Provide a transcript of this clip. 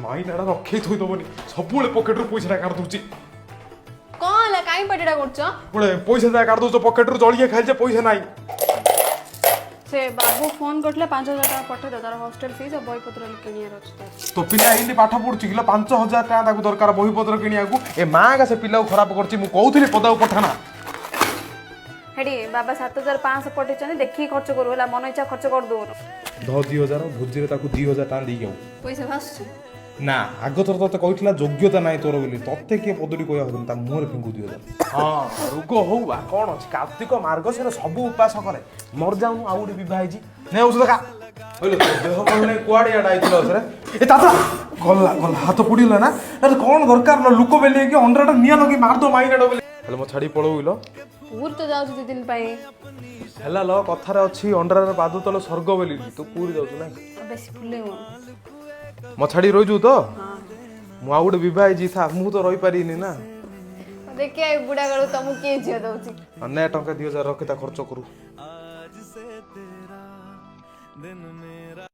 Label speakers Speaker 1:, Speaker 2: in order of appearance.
Speaker 1: ମାଇନାଟା ରଖେଇ ଥୋଇଦବନି, ସବୁବେଳେ ପକେଟରୁ ପଇସାଟା କାଢି ଦଉଛି।
Speaker 2: କଣ ହେଲା? କାଇଁ ପାଟିଟା କରୁଛ?
Speaker 1: ଗୋଟେ ପଇସା ଯାହା କାଢି ଦଉଛ ପକେଟରୁ। ଜଳିଖିଆ ଖାଇছে, ପଇସା ନାହିଁ।
Speaker 2: ସେ ବାବୁ ଫୋନ କରିଥିଲା, 5000 ଟଙ୍କା ପଠେଇଦେ, ତାର ହଷ୍ଟେଲ ଫିସ୍ ଆଉ ବହିପତ୍ର କିଣିବାର ଅଛି ତାର।
Speaker 1: ତୋ ପିଲା ଏଇଠି ପାଠ ପଢୁଛି କିଲୋ? 5000 ଟଙ୍କା ତାକୁ ଦରକାର ବହିପତ୍ର କିଣିବାକୁ। ଏ ମା ସେ ପିଲାକୁ ଖରାପ କରୁଛି। ମୁଁ କହୁଥିଲି ପଦାକୁ ପଠାନା।
Speaker 2: ହେଠି ବାବା 7500 ପଠେଇଛନ୍ତି, ଦେଖିକି ଖର୍ଚ୍ଚ କରୁ ହେଲା, ମନ ଇଚ୍ଛା ଖର୍ଚ୍ଚ କରିଦଉନୁ।
Speaker 1: ଧ 2000, ଭୋଜିରେ ତାକୁ 2000 ଟଙ୍କା ଦେଇକି ଆଉ
Speaker 2: ପଇସା ଭାସୁଛି।
Speaker 1: ନା, ଆଗଥର ତତେ କହିଥିଲା ଯୋଗ୍ୟତା ନାହିଁ ତୋର ବୋଲି। ତତେ କିଏ ପଦୁଟି କହିବା ହବନି, ତା ମୁହଁରେ ଫିଙ୍ଗୁ 2000। ହଁ, ରୋଗ ହଉ ବା କଣ ଅଛି, କାର୍ତ୍ତିକ ମାର୍ଗଶିର ସବୁ ଉପାସ କରେ। ମରଯାଉନୁ, ଆଉ ଗୋଟେ ବିବାହ ହେଇଛି। ନେ ଔଷଧ ଖା। କହିଲୁ, ତୋ ଦେହ ଭଲ ନାହିଁ, କୁଆଡେ ଇଆଡେ ଆଇଥିଲ ଆଉଥରେ? ଏ ତାତା ଗଲା ଗଲା, ହାତ ପୋଡ଼ିଗଲା ନା? ଆରେ କଣ ଦରକାର ଲୋ, ଲୋକ ବେଲି ହେଇକି ଅଣ୍ଡାଟା ନିଆଁ ଲଗେଇ ମାରିଦೋ ମାଇନାଟା ବୋଲି। ହେଲେ ମୋ ଛାଡି ପଳଉ ଇଲୋ।
Speaker 2: ପୁରୀ ତ ଯାଉଛି 2 ଦିନ ପାଇଁ।
Speaker 1: ହେଲା ଲୋ, କଥାରେ ଅଛି ଅଣ୍ଡାର ପାଦ ତଳ ସ୍ୱର୍ଗ ବୋଲି। ତୁ ପୁରୀ ଯାଉଛୁ ନା?
Speaker 2: ଆଉ ବେଶୀ ଫୁଲେଇବ।
Speaker 1: ମୋ ଛାଡି ରହିଯିବୁ ତ? ମୁଁ ଆଉ ଗୋଟେ ବିବାହ ହେଇଛି ଥା, ମୁଁ ତ ରହିପାରିବିନି ନା।
Speaker 2: ଦେଖିଆ, ଏ ବୁଢା କାଳକୁ ତମକୁ କିଏ ଝିଅ ଦଉଛି।
Speaker 1: ନେ ଟଙ୍କା 2000 ରଖି, ତା ଖର୍ଚ୍ଚ କରୁ।